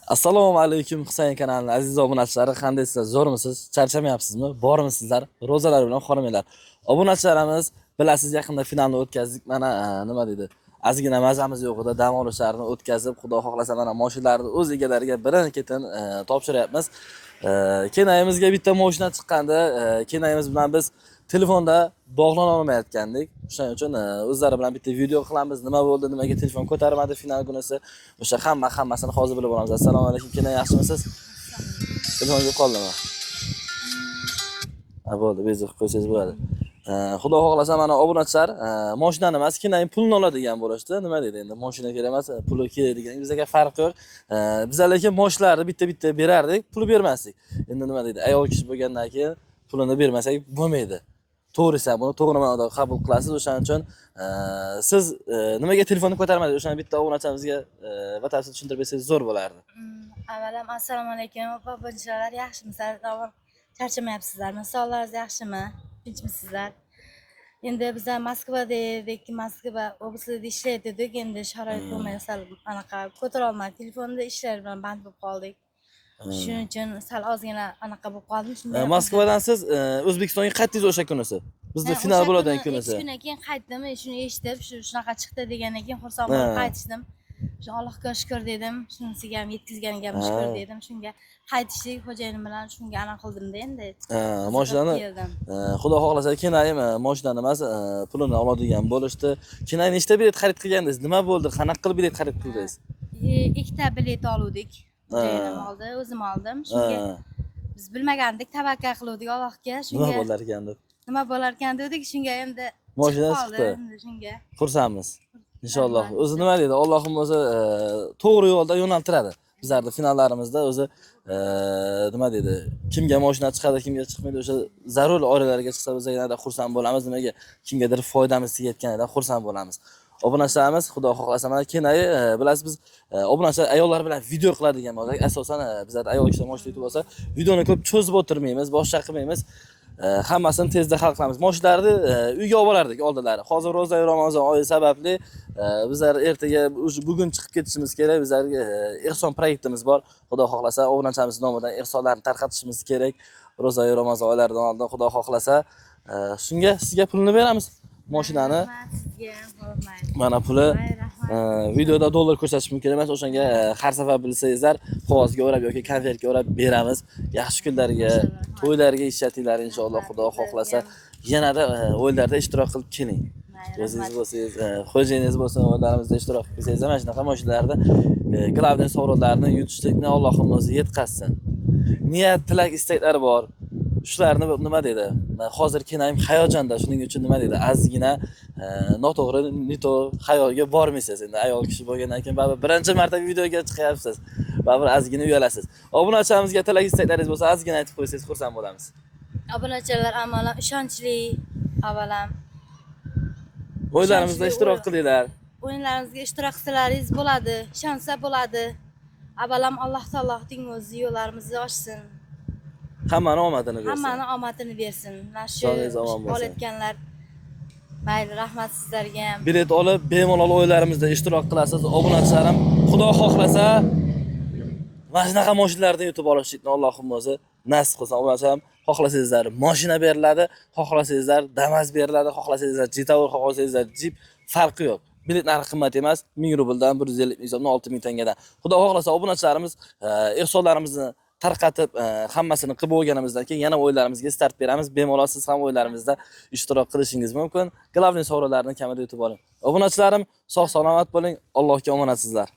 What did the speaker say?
Assalomu alaykum Husayn kanalining aziz obunachilari, qandaysizlar? Zo'rmisiz? Charchamayapsizmi? Bormisizlar? Ro'zalar bilan hormanglar. Obunachilarimiz, bilasiz, yaqinda finalni o'tkazdik. Mana nima deydi? Ozgina mazamiz yo'q edi, dam olishlarni o'tkazib, Xudo xohlasa mana mashinalarni o'z egalariga birin-ketin topshiryapmiz. Kenayimizga bitta mashina chiqqanda, kenayimiz bilan biz telefonda bog'lana olmayotgandik. O'shaning uchun o'zlari bilan bitta video qilamiz. Nima bo'ldi, nimaga telefon ko'tarmadi final kunisi. O'sha hammasini hozir bilib olamiz. Assalomu alaykum, Kenay, yaxshimisiz? Telefon kelib qoldimi? Ha, bo'ldi, bezib qo'ysangiz bo'ladi. Xudo xohlasa mana obunachilar, mashinani emas, kenayim pulini oladigan bo'lishdi. Nima deydi endi, mashina kerak emas, puli kerak degan bizga farqi yo'q. Bizlar lekin mashinalarni bitta-bitta berardik, puli bermasdik. Endi nima deydi, ayol kishi bo'lgandan keyin pulini bermasak bo'lmaydi. To'g'risi, buni to'g'ri ma'noda qabul qilasiz. O'shaning uchun siz nimaga telefonni ko'tarmadingiz? O'shani bitta obunachimizga batafsil tushuntirib bersangiz zo'r bo'lardi. Avvalam assalomu alaykum opa, opajolar, yaxshimisizlar? Charchamayapsizlarmi? Sog'lig'ingiz yaxshimi? Tinchmisizlar? Endi biza Moskvada edik, Moskva oblastida ishlayotgandik. Endi sharoit bo'lmay sal anaqa ko'tara olmadik. Telefonda ishlar bilan band bo'lib qoldik. Shuning uchun sal ozgina anaqa bo'lib qoldim. Shunday Moskvadan siz O'zbekistonga qaytdingiz o'sha kunisi. Bizda Ha, final o'sha bo'ladigan kuni, kunisi. 2 kundan keyin qaytdim, shuni eshitib, shu shunaqa chiqdi degandan keyin xursand bo'lib qaytishdim. Shu Allohga shukur dedim, shunisiga ham yetkazganiga ham shukur dedim. Shunga qaytishlik xo'jayinim bilan shunga anaqa qildimda endi. Mashinani keldim. Xudo xohlasa kenayim mashinani emas, pulini oladigan bo'lishdi. Kenay, nechta bilet xarid qilgandingiz? Nima bo'ldi? Qanaqa qilib bilet xarid qildingiz? Ikkita bilet oluvdik. Xo'jayinim oldi, o'zim oldim. Shunga biz bilmagandik, tavakkal qiluvdik Allohga. Nima Shunga bo'lar ekan deb. Nima bo'lar ekan dedik, shunga endi Mashina chiqib qoldi chiqdi. Endi shunga. Xursandmiz. Inshaalloh. Rahmat. O'zi nima deydi? Allohim o'zi to'g'ri yo'lda yo'naltiradi. Bizlarni finallarimizda o'zi nima deydi? Kimga mashina chiqadi, kimga chiqmaydi, o'sha zarur oilalarga chiqsa biz yanada xursand bo'lamiz. Nimaga kimgadir foydamiz tegayotganidan xursand bo'lamiz. Obunachilarimiz, Xudo xohlasa mana kenayi bilasiz, biz obunachilar ayollar bilan video qiladigan bo'lsak, asosan bizlarda ayol kishilar mashina yutib olsa, videoni ko'p cho'zib o'tirmaymiz, boshqa qilmaymiz. Hammasini tezda hal qilamiz. Mashinalarni uyga olib borardik oldinlari. Hozir ro'za Ramazon oyi sababli bizlar ertaga уже bugun chiqib ketishimiz kerak. Bizlarga ehson proyektimiz bor. Xudo xohlasa obunachamiz nomidan ehsonlarni tarqatishimiz kerak. Ro'za Ramazon oylaridan oldin Xudo xohlasa shunga sizga pulini beramiz. Mashinani Rahmat sizga ham, rahmat. mana puli. Voy, rahmat. Videoda dollar ko'rsatish mumkin emas, o'shanga har safar bilsangizlar qog'ozga o'rab yoki konvertga o'rab beramiz. Yaxshi kunlarga, Inshaalloh. to'ylarga ishlatinglar inshaalloh, Rahmat. Xudo xohlasa. Yanada o'yinlarda ishtirok qilib keling. Mayli, O'zingiz rahmat. bo'lsangiz, xo'jayiningiz bo'lsin, o'yinlarimizda ishtirok qilsangiz mana shunaqa mashinalarda главный sovrinlarni yutishlikni Allohim o'zi yetkazsin. Niyat, tilak, istaklar bor. Shularni nima deydi? Hozir kenayim hayajonda, shuning uchun nima deydi? Ozgina noto'g'ri, nito xayolga bormaysiz. Endi ayol kishi bo'lgandan keyin baribir birinchi marta videoga chiqyapsiz. Baribir ozgina uyalasiz. Obunachilarimizga tilak istaklaringiz bo'lsa, ozgina aytib qo'ysangiz xursand bo'lamiz. Obunachilar avvalam ishonchli, avvalam O'yinlarimizda Ishonchli ishtirok qilinglar. O'yinlarimizga ishtirok qilsalaringiz bo'ladi, ishonsa bo'ladi. Avvalam Alloh taoloning o'zi yo'llarimizni ochsin. Hammani omadini bersin. Hammani omadini bersin. Mana shu Joningiz omon bo'lsin. olayotganlar mayli, rahmat sizlarga ham. Bilet olib bemalol o'yinlarimizda ishtirok qilasiz. Obunachilarim, Xudo xohlasa mana shunaqa mashinalarni yutib olishlikni Allohim o'zi nasib qilsin. Obunachilarim, xohlasangizlar mashina beriladi, xohlasangizlar Damas beriladi, xohlasangizlar Jetour, xohlasangizlar Jeep, farqi yo'q. Bilet narxi qimmat emas, 1000 rubldan, 150 ming so'mdan, 6000 tangadan. Xudo xohlasa obunachilarimiz ehsonlarimizni tarqatib, hammasini qilib bo'lganimizdan keyin yana o'yinlarimizga start beramiz. Bemalol siz ham o'yinlarimizda ishtirok qilishingiz mumkin. Главный sovrinlarni kamida yutib oling. Obunachilarim, sog' salomat bo'ling. Allohga omonatsizlar.